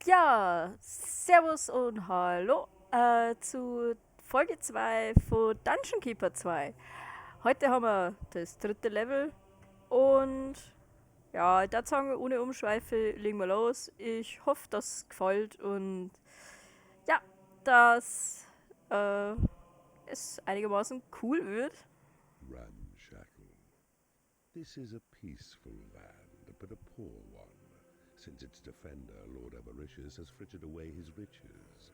Ja, Servus und Hallo zu Folge 2 von Dungeon Keeper 2. Heute haben wir das dritte Level und ja, ich würde sagen, ohne Umschweife legen wir los. Ich hoffe, dass es gefällt und ja, dass es einigermaßen cool wird. Ramshackle. This is a peaceful land, but a poor one, since its defender, Lord Avaricious, has frittered away his riches.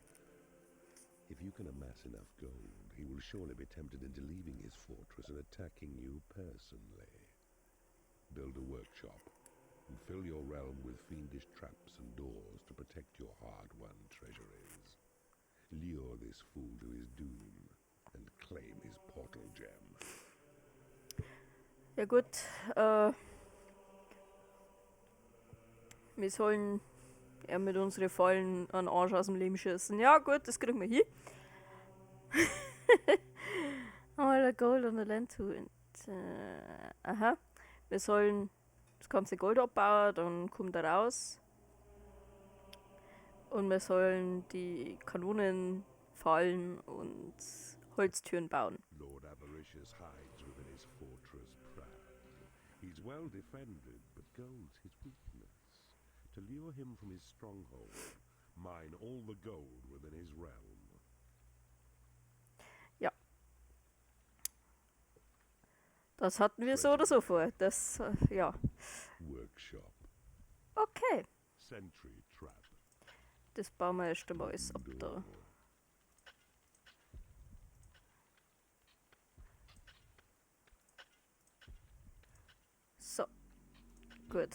If you can amass enough gold, he will surely be tempted into leaving his fortress and attacking you personally. Build a workshop and fill your realm with fiendish traps and doors to protect your hard-won treasuries. Lure this fool to his doom and claim his portal gem. Ja gut, wir sollen ja mit unseren Fallen einen Arsch aus dem Leben schießen. Ja gut, das kriegen wir hin. All the gold on the land to and, aha. Wir sollen das ganze Gold abbauen, dann kommt er raus. Und wir sollen die Kanonen, Fallen und Holztüren bauen. Lord Avaricious hides within his fortress Prad. He's well defended, but gold's his weakness. To lure him from his stronghold, mine all the gold within his realm. Ja. Das hatten wir so oder so vor. Das, ja. Workshop. Okay. Sentry trap. Das bauen wir erst einmal alles ab da. So. Gut.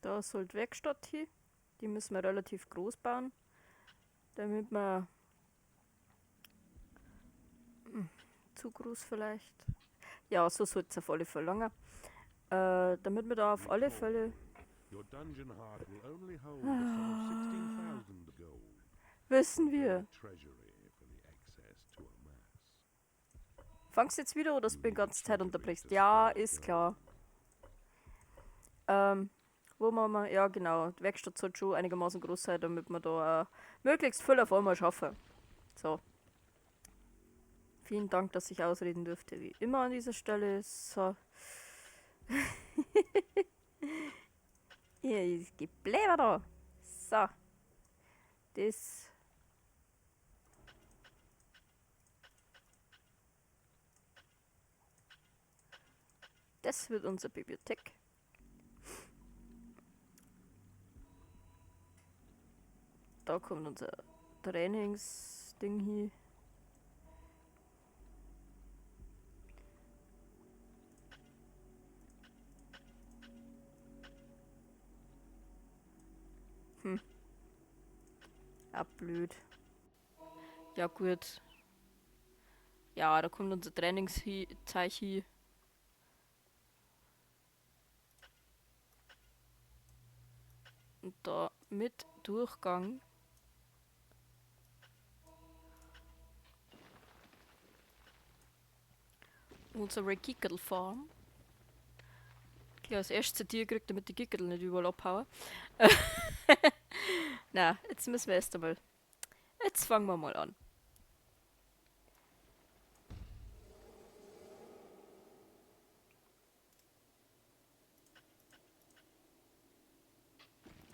Da soll die Werkstatt hin. Die müssen wir relativ groß bauen, damit wir zu groß vielleicht. Ja, so soll's auf alle Fälle lange. Damit wir da auf alle Fälle Your dungeon heart will only hold a sum of 16,000 gold. Wissen wir. Treasury for the excess to amass. Fangst jetzt wieder oder dass du mich die ganze Zeit unterbrichst? Ja, ist klar. Wo machen wir? Ja, genau. Die Werkstatt sollte schon einigermaßen groß sein, damit wir da möglichst viel auf einmal schaffen. So. Vielen Dank, dass ich ausreden durfte, wie immer an dieser Stelle. So. Hier ist Gebläber da. So. Das. Das wird unsere Bibliothek. Da kommt unser Trainingsding hier. Ja, blöd. Ja, gut. Ja, da kommt unser Trainingszeug hin. Und da mit Durchgang. Unsere Gickerl-Farm. Gleich als erstes Tier gekriegt, damit die Gickerl nicht überall abhauen. Na, jetzt müssen wir erst einmal. Jetzt fangen wir mal an.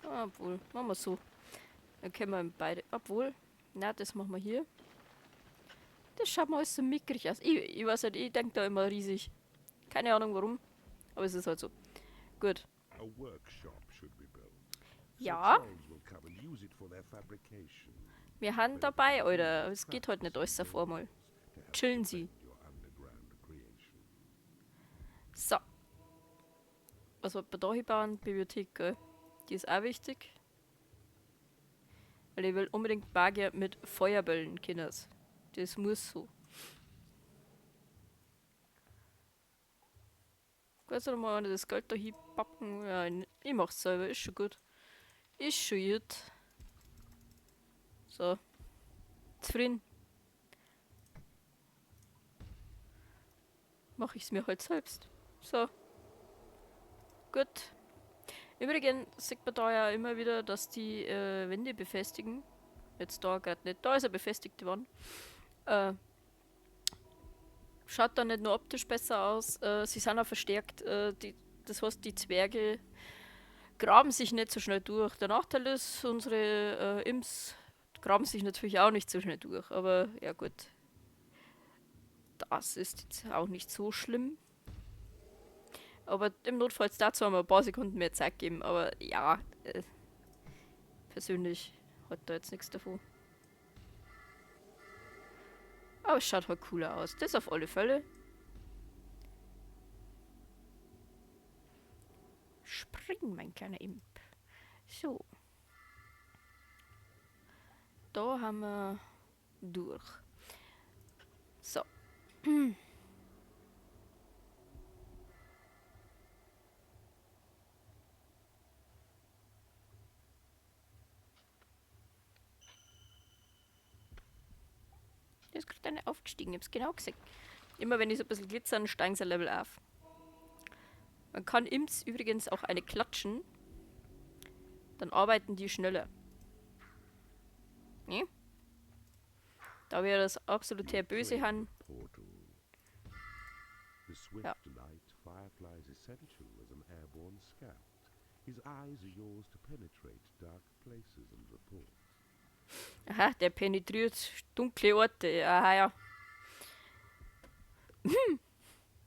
Obwohl, machen wir so. Dann können wir beide. Obwohl, na, das machen wir hier. Das schaut mal alles so mickrig aus. Ich weiß nicht, ich denk da immer riesig. Keine Ahnung warum, aber es ist halt so. Gut. A workshop should be built. So Ja. trolls will come and use it for their fabrication. Wir haben dabei, Alter. Es geht halt nicht alles auf einmal. Chillen Sie. So. Was wollt man da hier bauen? Bibliothek, gell? Die ist auch wichtig. Weil ich will unbedingt Magier mit Feuerbällen, Kinders. Das muss so. Kannst du mal das Geld da hinpacken? Ja, ich mach's selber, ist schon gut. Ist schon gut. So. Zufrieden. Mach ich's mir halt selbst. So. Gut. Übrigens sieht man da ja immer wieder, dass die Wände befestigen. Jetzt da grad nicht. Da ist eine befestigte Wand. Schaut da nicht nur optisch besser aus, sie sind auch verstärkt. Das heißt, die Zwerge graben sich nicht so schnell durch. Der Nachteil ist, unsere Imps graben sich natürlich auch nicht so schnell durch. Aber ja gut. Das ist jetzt auch nicht so schlimm. Aber im Notfall dazu haben wir ein paar Sekunden mehr Zeit gegeben. Aber ja, persönlich hat da jetzt nichts davon. Aber es schaut halt cooler aus. Das auf alle Fälle. Spring, mein kleiner Imp. So. Da haben wir durch. So. Der ist gerade eine aufgestiegen, ich hab's genau gesehen. Immer wenn ich so ein bisschen glitzern, steigen sie Level auf. Man kann Imps übrigens auch eine klatschen. Dann arbeiten die schneller. Ne? Da wir das absolut böse haben. The swift Ja. knight Firefly's essential as an airborne scout. His eyes are yours to penetrate dark places and report. Aha, der penetriert dunkle Orte. Aha, ja.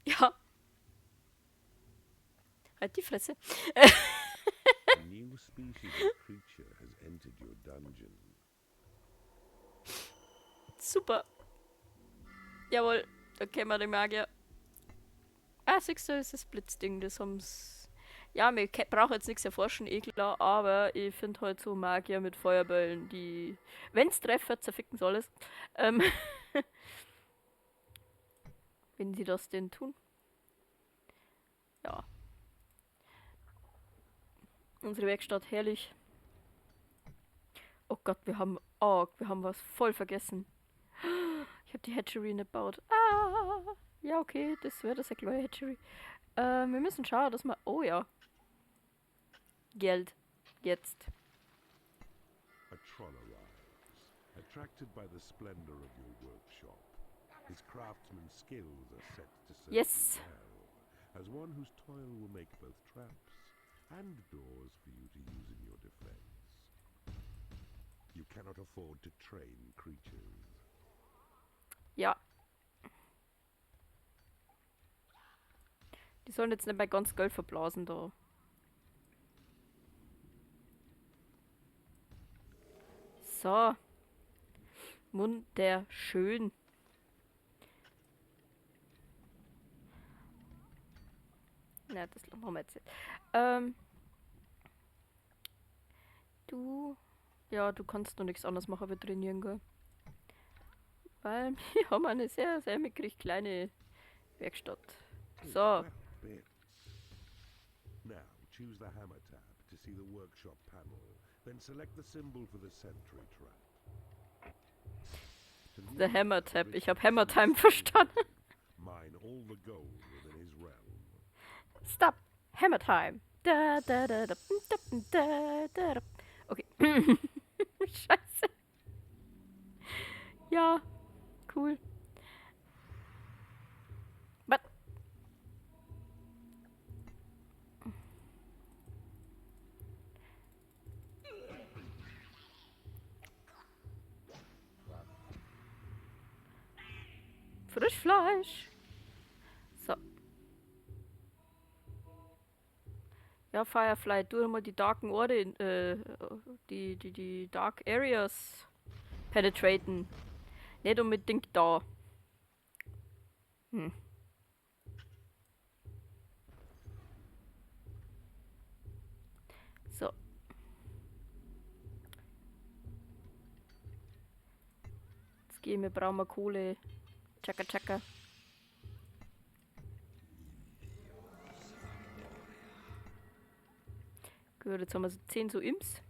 Ja. Halt die Fresse. A new species of creature has entered your dungeon. Super. Jawohl, da kennen wir den Magier. Ah, siehst du, das ist das Blitzding, das haben's. Ja, wir brauchen jetzt nichts erforschen, eh klar, aber ich find halt so Magier mit Feuerbällen, die, wenn's treffen, zerficken soll es. Wenn sie das denn tun. Ja. Unsere Werkstatt, herrlich. Oh Gott, wir haben was voll vergessen. Ich hab die Hatchery nicht gebaut. Ah, ja, okay, das wäre das eine kleine Hatchery. Wir müssen schauen, dass wir... Oh ja. Geld. Jetzt. A troll arrives, attracted by the splendor of your workshop. His craftsman's skills are set to serve Yes. you well, as one whose toil will make both traps and doors for you to use in your defense. You cannot afford to train creatures. Ja. Die sollen jetzt nicht mehr ganz Geld verblasen da. So. Wunderschön. Na, das machen wir jetzt nicht. Du. Ja, du kannst noch nichts anderes machen, wie trainieren, gell? Weil wir haben eine sehr, sehr mickrig kleine Werkstatt. So. Now choose the hammer tab to see the workshop panel. Then select the symbol for the sentry trap. To The leave Hammer Tab. the Ich hab Hammer richest Time verstanden. Mine all the gold within his realm. Stop. Hammer Time. Da, da, da, da, da, da, da, da. Okay. Scheiße. Ja. Cool. Was? Frischfleisch. So. Ja, Firefly, du mal die darken Orte, in die Dark Areas penetraten. Nicht unbedingt da. So. Geh, wir brauchen Kohle. Tschakka, tschakka. Gut, jetzt haben wir so 10 so Imps.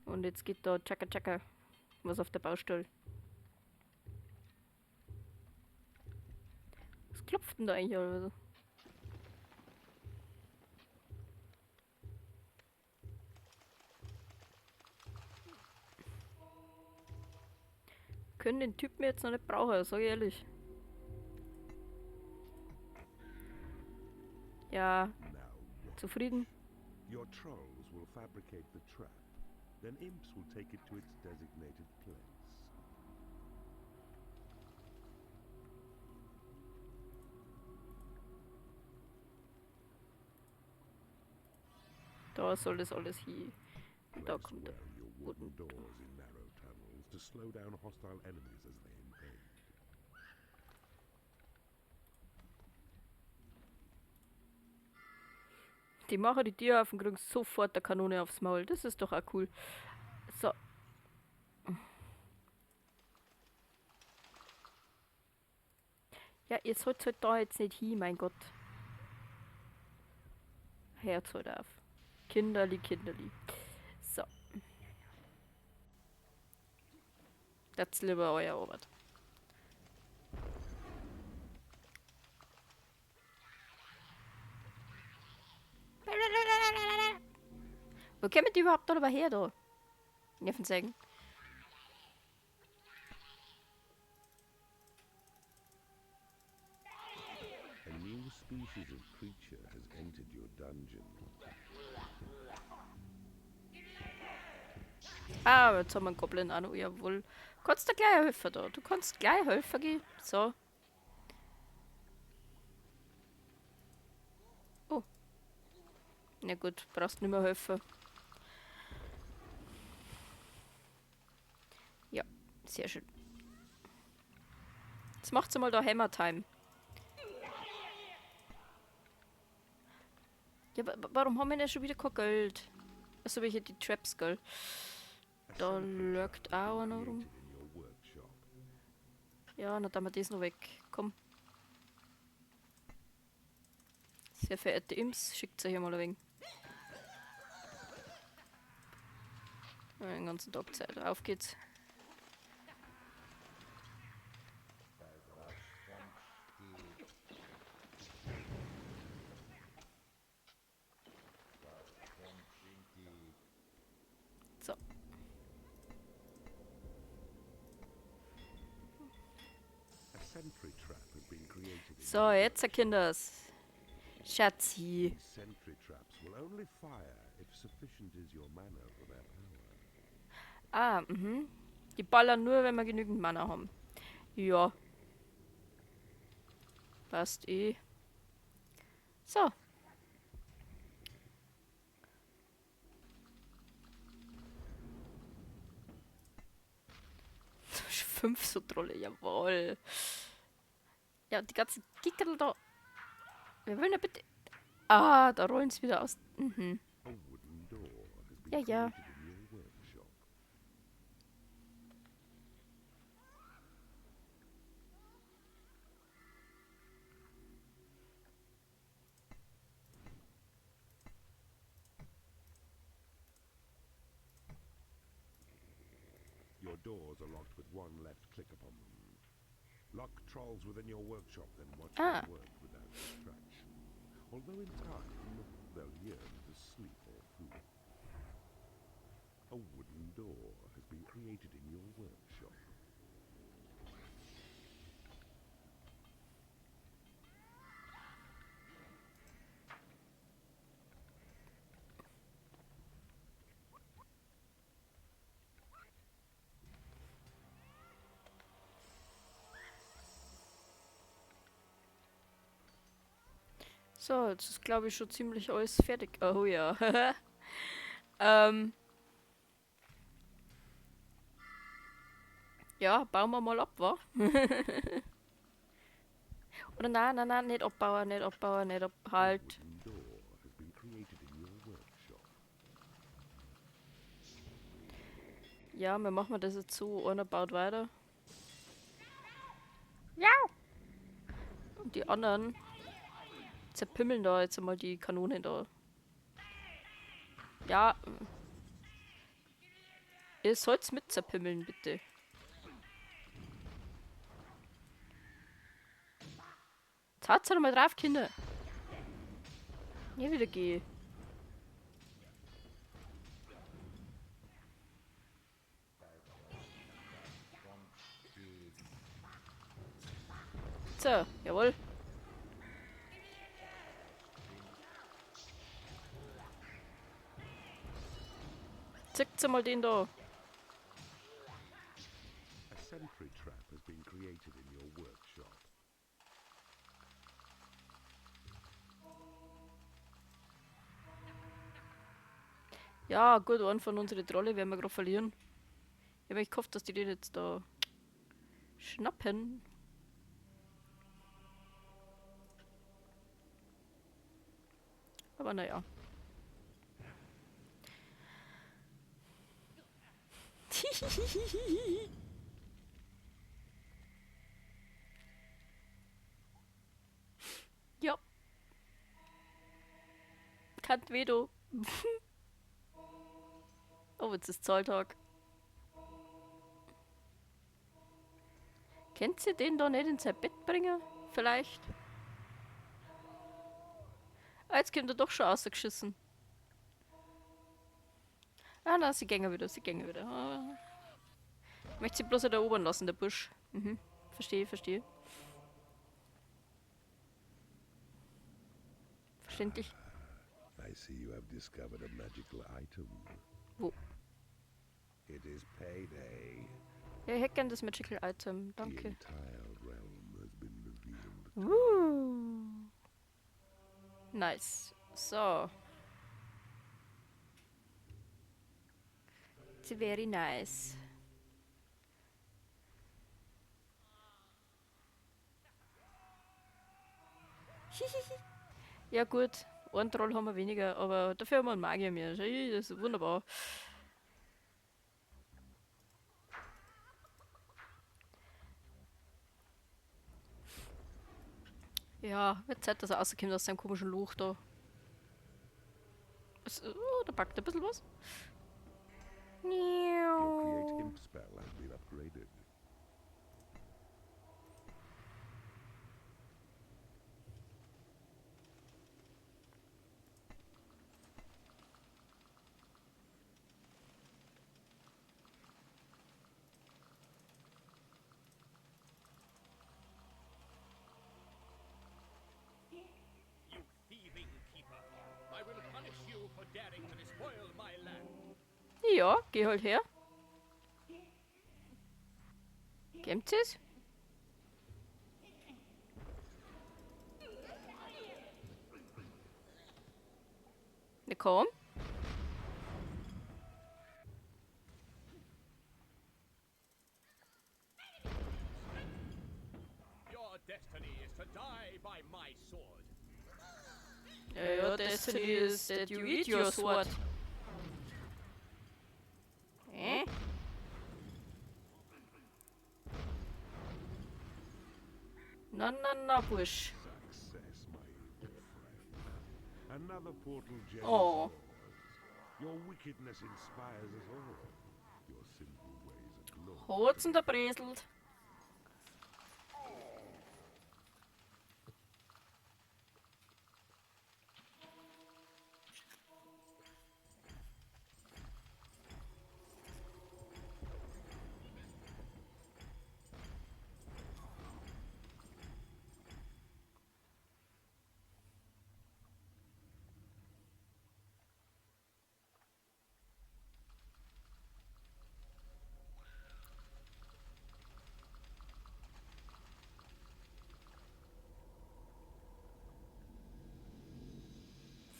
Und jetzt geht da tschakka, tschakka was auf der Baustelle. Was klopft denn da eigentlich oder so? Können den Typen jetzt noch nicht brauchen, sag ich ehrlich. Ja, zufrieden. Your trolls will fabricate the trap. Then imps will take it to its designated place. Da soll das alles hin. Und da kommt der wooden doors in narrow tunnels to slow down hostile enemies as they invade. Die machen die Tür auf und kriegen sofort der Kanone aufs Maul. Das ist doch auch cool. So. Ja, ihr sollt halt da jetzt nicht hin, mein Gott. Herz halt auf. Kinderli, Kinderli. So. Das ist lieber euer Arbeit. Wo kommen die überhaupt da her, da? Nervensägen. A new species of creature has entered your dungeon. Ah, jetzt haben wir einen Goblin auch noch. Jawohl. Kannst du gleich helfen da? Du kannst gleich helfen gehen. So. Oh. Na gut, brauchst nicht mehr helfen. Ja, sehr schön. Jetzt macht's mal da Hammer Time. Ja, warum haben wir denn schon wieder kein Geld? Achso, welche die Traps, gell? Da lurkt auch einer rum. Ja, dann tun wir das noch weg. Komm. Sehr verehrte Imps, schickt euch mal ein wenig. Den ganzen Tag Zeit. Auf geht's. So. So, jetzt, Kinders. Schatzi. Ah, mhm. Die ballern nur, wenn wir genügend Mana haben. Ja. Passt eh. So. 5 so Trolle, jawohl. Ja, die ganzen Kickerl da. Wir wollen ja bitte... Ah, da rollen sie wieder aus. Mhm. Ja, ja. Your doors are locked with one left click upon them. Lock trolls within your workshop, then watch them work without distraction. Although in time, they'll yearn for sleep or food. A wooden door has been created in your workshop. So, jetzt ist, glaub ich, schon ziemlich alles fertig. Oh ja. Ja, bauen wir mal ab, wa? Oder nein, nein, nein, nicht abbauen, nicht abbauen, nicht ab-, halt. Ja, wir machen das jetzt so, einer baut weiter. Ja! Und die anderen zerpimmeln da jetzt einmal die Kanonen da. Ja. Ihr sollt's mit zerpimmeln, bitte. Jetzt haut's doch mal drauf, Kinder. Nie wieder geh. So, jawohl. Zickt's mal den da. A sentry trap has been created in your workshop. Ja, gut, einen von unseren Trolle werden wir grad verlieren. Ich hab echt gehofft, dass die den jetzt da schnappen. Aber naja. Ja. Kant Veto. Oh, jetzt ist Zahltag. Kennt ihr den da nicht in sein Bett bringen? Vielleicht? Ah, jetzt kommt er doch schon rausgeschissen. Ah, na, sie gänge wieder, sie gänge wieder. Ah. Möchte sie bloß nicht erobern lassen, der Busch. Mhm. Verstehe, verstehe. Verständlich. I see you have discovered a magical item. Wo? It is payday. Ja, ich hätte gern das Magical Item, danke. The entire realm has been revealed. Nice. So. It's very nice. Hihihi. Ja gut, einen Troll haben wir weniger, aber dafür haben wir einen Magier mehr. Das ist wunderbar. Ja, wird Zeit, dass er rauskommt aus seinem komischen Loch da. Was, oh, da packt er ein bisschen was. Your create imp spell has been upgraded. Ja, geh halt her. Gibt's es? Na komm. Your destiny is to die by my sword. Ja, your destiny is that you eat your sword. Na, na, na, Busch. Success, my evil friend. Another portal gem Oh. is yours. Your wickedness inspires us all. Your sinful ways are glorious. Hotzen der Breselt.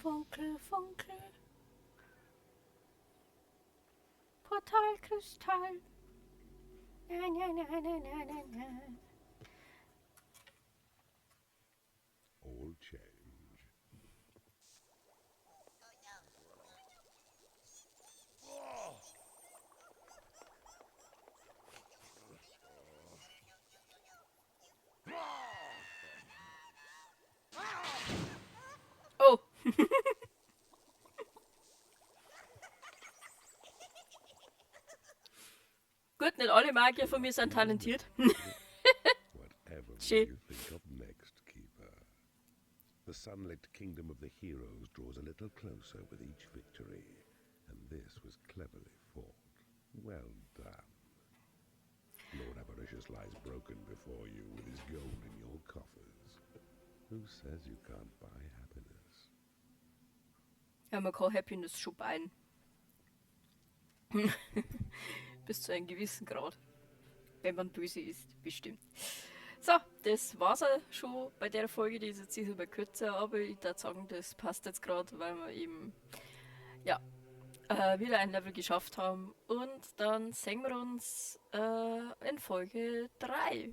Funkel, Funkel. Portalkristall. Na, na, na, na, na, na, na. All change. Gut, nicht alle Magier von mir sind talentiert. Whatever will Schön. you think of next, Keeper? The sunlit kingdom of the heroes draws a little closer with each victory, and this was cleverly fought. Well done. Lord Avaricious lies broken before you with his gold in your coffers. Who says you can't buy happiness? Ja, man kann Happiness schon buyen. Bis zu einem gewissen Grad. Wenn man böse ist, bestimmt. So, das war's auch schon bei der Folge. Die ist jetzt diesmal kürzer, aber ich würde sagen, das passt jetzt gerade, weil wir eben ja, wieder ein Level geschafft haben. Und dann sehen wir uns in Folge 3.